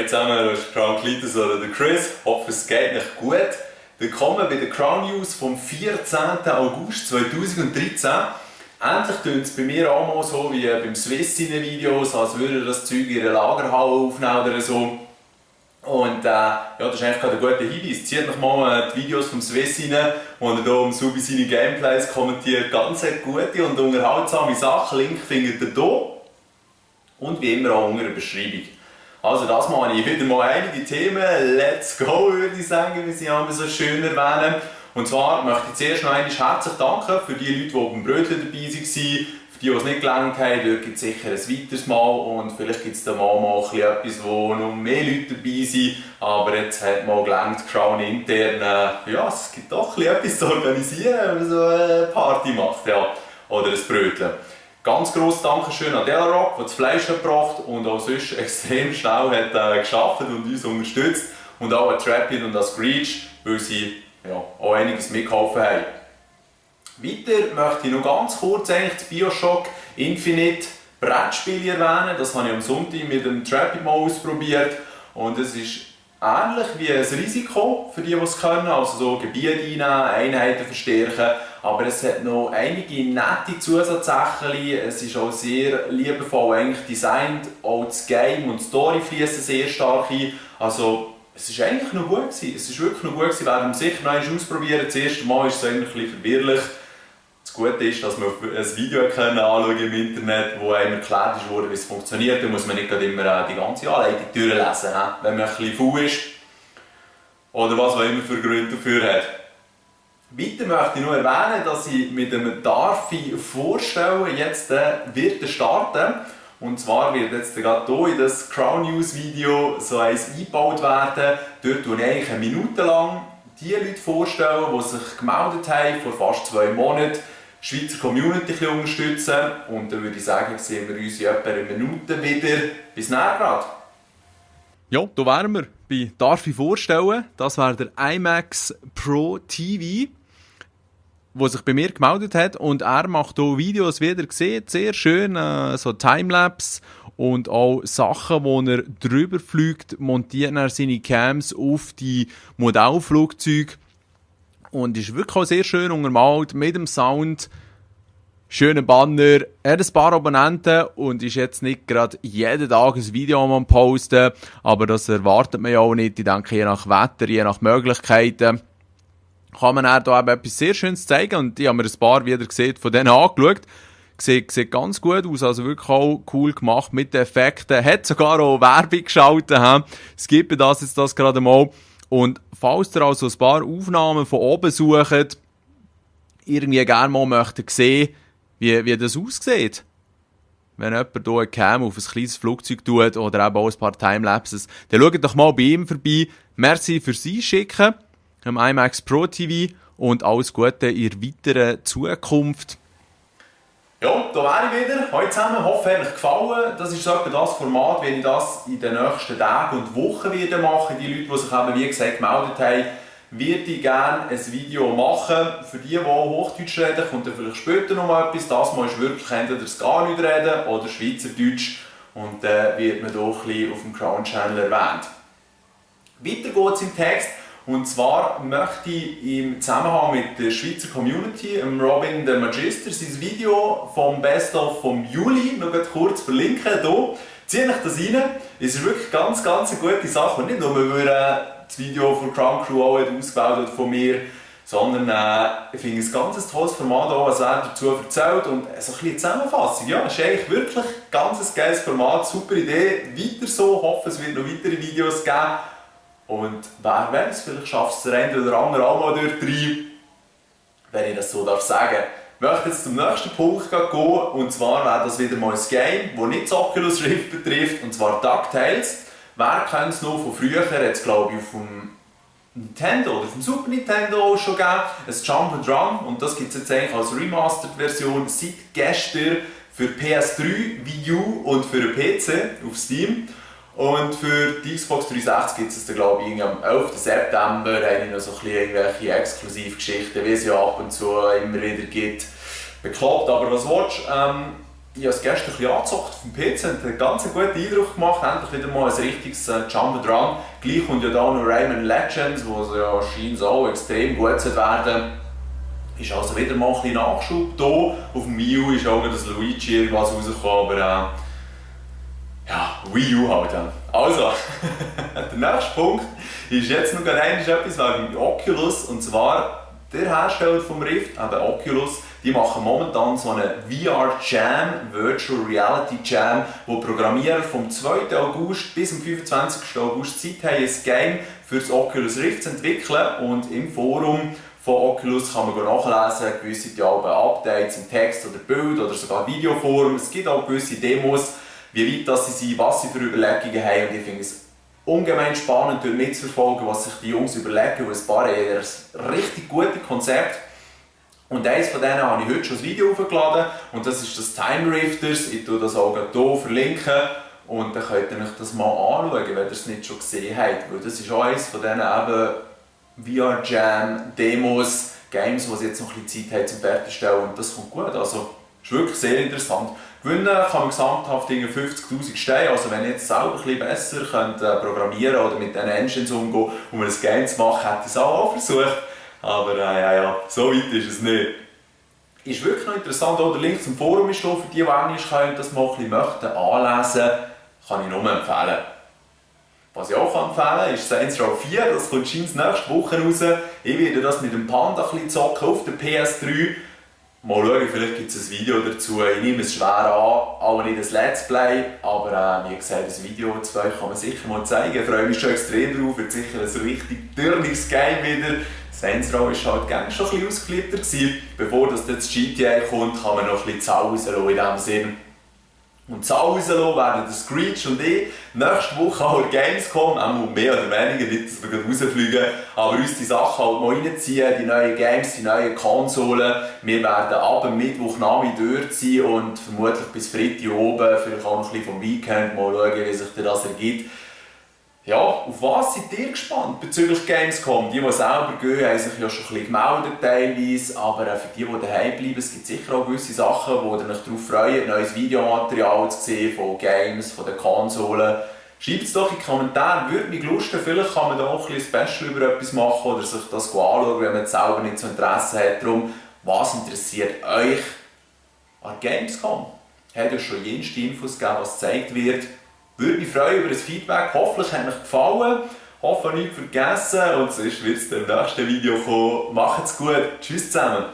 Hallo zusammen, das ist Crown Klitus oder der Chris. Ich hoffe, es geht euch gut. Willkommen bei der Crown News vom 14. August 2013. Endlich tönt es bei mir auch mal so wie beim Swiss in den Videos, als würde er das Zeug in einer Lagerhalle aufnehmen oder so. Und ja, das ist eigentlich gerade ein guter Hinweis. Zieht noch mal die Videos vom Swiss rein, wo er hier um Subi seine Gameplays kommentiert. Ganz gute und unterhaltsame Sachen. Link findet ihr hier. Und wie immer auch unter der Beschreibung. Also das Mal habe ich wieder mal einige Themen. Let's go, würde ich sagen, wie sie immer so schön erwähnen. Und zwar möchte ich zuerst noch einmal herzlich danken für die Leute, die beim Brötchen dabei waren. Für die, die es nicht gelangt haben, dort gibt es sicher ein weiteres Mal. Und vielleicht gibt es da mal etwas, wo noch mehr Leute dabei sind. Aber jetzt hat mal gelangt, Crown intern, ja, es gibt doch etwas zu organisieren, wenn man so eine Party macht. Ja. Oder ein Brötchen. Ganz grosses Dankeschön an Delarock, der das Fleisch gebracht hat und auch sonst extrem schnell hat gearbeitet und uns unterstützt. Und auch an Trapit und an Screech, weil sie ja, auch einiges mitgeholfen haben. Weiter möchte ich noch ganz kurz das Bioshock Infinite Brettspiel erwähnen. Das habe ich am Sonntag mit dem Trapit mal ausprobiert. Und es ist ähnlich wie ein Risiko für die, die es können. Also so Gebiete einnehmen, Einheiten verstärken. Aber es hat noch einige nette Zusatzsachen. Es ist auch sehr liebevoll eigentlich designt. Auch das Game und die Story fließen sehr stark ein. Also es ist eigentlich noch gut gewesen. Es ist wirklich noch gut gewesen. Wir werden sicher noch einmal ausprobieren. Das erste Mal ist es eigentlich ein bisschen verwirrlich. Das Gute ist, dass man ein Video anschauen im Internet, wo einem erklärt wurde, wie es funktioniert. Da muss man nicht immer die ganze Anleitung durchlesen, wenn man ein bisschen faul ist. Oder was man immer für Gründe dafür hat. Weiter möchte ich noch erwähnen, dass ich mit dem Darfi vorstellen jetzt wird starten. Und zwar wird jetzt gerade hier in das Crown News Video so eins eingebaut werden. Dort tue ich eigentlich eine Minute lang die Leute vorstellen, die sich gemeldet haben vor fast 2 Monaten, die Schweizer Community unterstützen. Und dann würde ich sagen, sehen wir uns in etwa einer Minute wieder. Bis näher gerade. Ja, da wären wir bei Darfi vorstellen. Das wäre der IMAX Pro TV, der sich bei mir gemeldet hat. Und er macht hier Videos, wie ihr seht, sehr schön, so Timelapse und auch Sachen, wo er drüber fliegt, montiert er seine Cams auf die Modellflugzeuge. Und ist wirklich auch sehr schön untermalt, mit dem Sound. Schöner Banner, er hat ein paar Abonnenten und ist jetzt nicht gerade jeden Tag ein Video am posten, aber das erwartet man ja auch nicht. Ich denke, je nach Wetter, je nach Möglichkeiten, kann man da eben etwas sehr Schönes zeigen. Und ich habe mir ein paar, wie ihr seht, von denen angeschaut. Sieht ganz gut aus, also wirklich auch cool gemacht mit den Effekten. Hat sogar auch Werbung geschaltet. Skippe das jetzt gerade mal. Und falls ihr also ein paar Aufnahmen von oben sucht, irgendwie gerne mal möchtet sehen, wie das aussieht. Wenn jemand hier eine Cam auf ein kleines Flugzeug tut oder eben auch ein paar Timelapses, dann schaut doch mal bei ihm vorbei. Merci fürs Einschicken am IMAX Pro TV und alles Gute in der weiteren Zukunft. Ja, da wäre ich wieder. Hallo zusammen, ich hoffe, es hat euch gefallen. Das ist so etwa das Format, wie ich das in den nächsten Tagen und Wochen wieder machen. Die Leute, die sich eben, wie gesagt, gemeldet haben, würde ich gerne ein Video machen. Für die, die Hochdeutsch reden, kommt dann vielleicht später noch mal etwas. Das Mal ist wirklich entweder das gar nicht reden oder Schweizerdeutsch. Und dann wird man hier ein bisschen auf dem Crown Channel erwähnt. Weiter geht es im Text. Und zwar möchte ich im Zusammenhang mit der Schweizer Community, Robin the Magister, sein Video vom Best of vom Juli noch kurz verlinken. Hier ziehe ich das rein. Es ist wirklich ganz eine gute Sache. Und nicht nur, weil das Video von Crown Crew auch ausgewählt von mir, sondern ich finde es ein ganz tolles Format, auch, was er dazu erzählt. Und so ein bisschen Zusammenfassung. Ja, es ist eigentlich wirklich ein ganz geiles Format, super Idee. Weiter so, ich hoffe, es wird noch weitere Videos geben. Und wer weiß, vielleicht schafft es der eine oder andere auch mal dort rein, wenn ich das so sagen darf. Ich möchte jetzt zum nächsten Punkt gehen, und zwar wäre das wieder mal ein Game, das nicht das Oculus Rift betrifft, und zwar DuckTales. Wer kennt es noch von früher? Hat es, glaube ich, auf dem Nintendo oder vom Super Nintendo schon gegeben. Ein Jump and Run, und das gibt es jetzt eigentlich als Remastered-Version seit gestern für PS3, Wii U und für den PC auf Steam. Und für die Xbox 360 gibt es dann, glaube ich, am 11. September noch so irgendwelche Exklusivgeschichten, wie es ja ab und zu immer wieder gibt. Bekloppt, aber was willst du? ich habe es gestern ein bisschen angezockt auf dem PC und hat einen ganz guten Eindruck gemacht. Endlich wieder mal ein richtiges Jump and Run. Gleich kommt ja da noch Rayman Legends, wo ja scheint auch extrem gut werden. Ist also wieder mal ein bisschen Nachschub da. Auf dem Wii U ist auch das Luigi irgendwas rausgekommen, aber ja, Wii U halt. Also, der nächste Punkt ist jetzt noch etwas wegen Oculus, und zwar der Hersteller vom Rift, eben Oculus, die machen momentan so einen VR Jam, Virtual Reality Jam, wo Programmierer vom 2. August bis zum 25. August Zeit haben, ein Game für das Oculus Rift zu entwickeln, und im Forum von Oculus kann man nachlesen, gewisse Updates im Text oder Bild oder sogar Videoform. Es gibt auch gewisse Demos, wie weit das sie sind, was sie für Überlegungen haben, und ich finde es ungemein spannend, dort mitzuverfolgen, was sich die Jungs überlegen, und ein paar haben ein richtig gutes Konzept. Und eines von denen habe ich heute schon ein Video hochgeladen, und das ist das Time Rifters. Ich tue das auch hier verlinken, und dann könnt ihr euch das mal anschauen, wenn ihr es nicht schon gesehen habt, weil das ist auch eines von diesen VR Jam Demos, Games, die sie jetzt noch ein bisschen Zeit haben zum Fertigstellen, und das kommt gut, also ist wirklich sehr interessant. Gewinnen kann man gesamthaft 50'000 Steine, also wenn ihr jetzt selber ein bisschen besser könnt, programmieren oder mit diesen Engines umgehen, um ein Game zu machen, hätte ich es auch versucht. Aber ja, so weit ist es nicht. Ist wirklich noch interessant, auch der Link zum Forum ist hier, für die Englisch können das mal ein bisschen möchten, anlesen, kann ich nur empfehlen. Was ich auch empfehlen kann, ist Saints Row 4, das kommt nächste Woche raus. Ich werde das mit dem Panda ein bisschen zocken auf der PS3. Mal schauen, vielleicht gibt es ein Video dazu. Ich nehme es schwer an, auch nicht ein Let's Play, aber wie gesagt, das Video 2 kann man sicher mal zeigen. Ich freue mich schon extrem drauf, wird sicher ein richtig dürniges Game wieder. Saints Row war halt gerne schon ein bisschen ausgeflippter gewesen. Bevor das GTA kommt, kann man noch ein bisschen zausen in diesem Sinn. Und zausen werden der Screech und ich nächste Woche auch Gamescom, auch mehr oder weniger, nicht, dass wir gerade rausfliegen, aber uns die Sachen halt mal reinziehen, die neuen Games, die neuen Konsolen. Wir werden ab dem Mittwochnachmittag dort sein und vermutlich bis Freitag oben, vielleicht auch noch ein bisschen vom Weekend, mal schauen, wie sich das ergibt. Ja, auf was seid ihr gespannt bezüglich Gamescom? Die selber gehen, haben sich ja schon ein bisschen gemeldet teilweise, aber für die daheim bleiben, es gibt sicher auch gewisse Sachen, wo ihr euch darauf freut, neues Videomaterial zu sehen von Games, von den Konsolen. Schreibt es doch in die Kommentare, würde mich lusten, vielleicht kann man da auch ein bisschen Special über etwas machen oder sich das anschauen, wenn man selber nicht so Interesse hat. Darum, was interessiert euch an Gamescom? Hat euch schon jenste Infos gegeben, was gezeigt wird? Würde mich freuen über ein Feedback. Hoffentlich hat es euch gefallen. Hoffe, nicht vergessen. Und sonst wird es im nächsten Video kommen. Macht's gut. Tschüss zusammen.